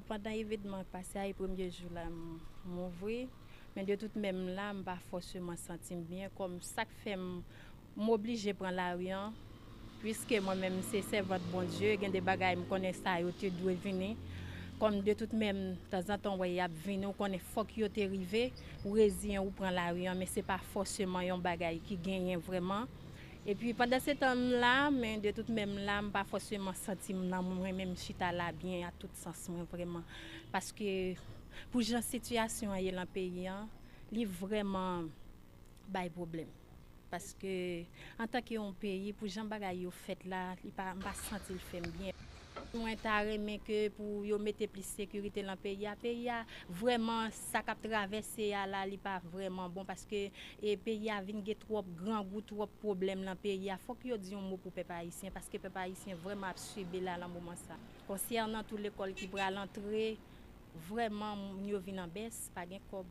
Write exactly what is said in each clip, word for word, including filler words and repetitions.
Pandan evènman k pase a, e premye jou la m, m ouvri, men de tout menm la, m pa fòseman santi m byen, kòm sa k fè m, m oblije pran lari an, piske mwen menm se sèvant Bondye, gen de bagay m konnen sa yo te dwe vini, kòm de tout menm, tanzantan w wè y ap vini, ou konnen fòk yo te rive, ou reziyen, ou pran lari an, men se pa fòseman yon bagay ki genyen vrèman. Epi pandan se tan m la, men de tout menm la, m pa fòseman santi m nan mwen menm chita la byen a tout sans mwen vrèman. Paske pou jan sitiyasyon an ye lan peyi an, li vrèman bay pwoblèm. Paske antanke yon peyi, pou jan bagay yo fèt la, li pa, m pa santi l fè m byen. Mwen ta renmen ke pou yo mete plis sekirite lan peyi a. Peyi a, vrèman, sa k ap travèse a la, li pa vrèman bon, paske e peyi a vin gen twòp grangou, twòp pwoblèm lan peyi a. Fòk yo di yon mo pou pèp ayisyen, paske pèp ayisyen vrèman ap sibi la lan moman sa. Konsènan tou lekòl ki pral antre, vrèman, moun yo vin an bès, pa gen kòb.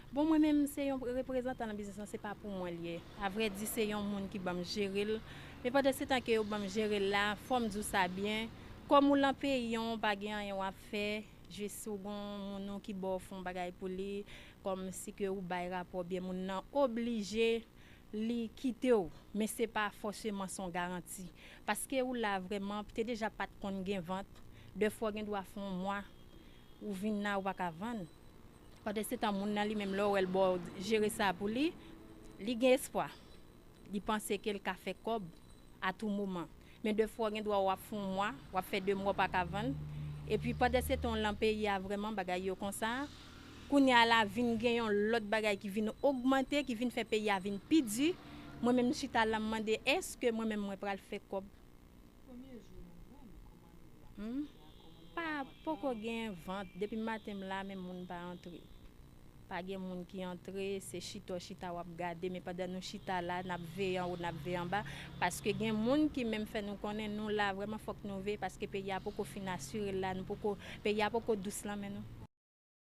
Bon, mwen menm, se yon reprezantan nan biznis lan, se pa pou mwen li ye. Avrèdi, se yon moun ki ban m jere l. Men pandan se tan ke yo ban m jere l la, fò m di w sa byen, kòm ou lan peyi an, ou pa gen anyen w ap fè, jis ou gon moun ou ki ba w fè yon bagay pou li, kòm si ke ou bay rapò byen, moun nan oblije li kite w, men se pa fòseman se yon garanti. Paske ou la vrèman, te deja pa t konn gen vant, de fwa w gen dwa fè yon mwa, ou vin la, ou pa ka vann. Pandan se tan, moun nan li menm, lè w wè l ba w jere sa pou li, li gen espwa. Li panse ke l ka fè kòb a tou moman. Men de fwa, w gen dwa w ap fè yon mwa, w ap fè de mwa, w pa ka vann. Epi pandan se tan, w lan peyi a vrèman, bagay yo konsa. Kounye a la, vin gen yon lòt bagay ki vin ogmante, ki vin fè peyi a vin pi di. Mwen menm, m chita la, m mande, èske mwen menm, mwen pral fè kòb? Hmm? Pa, poko gen vant. Depi maten m la, men moun pa antre. Pa gen moun ki antre, se chita w chita w ap gade, men pandan nou chita la, n ap veye anwo, n ap veye anba. Paske gen moun ki menm fè nou konnen nou la, vrèman fòk nou veye, paske peyi a poko fin asire la, nou poko, peyi a poko dous lan men nou.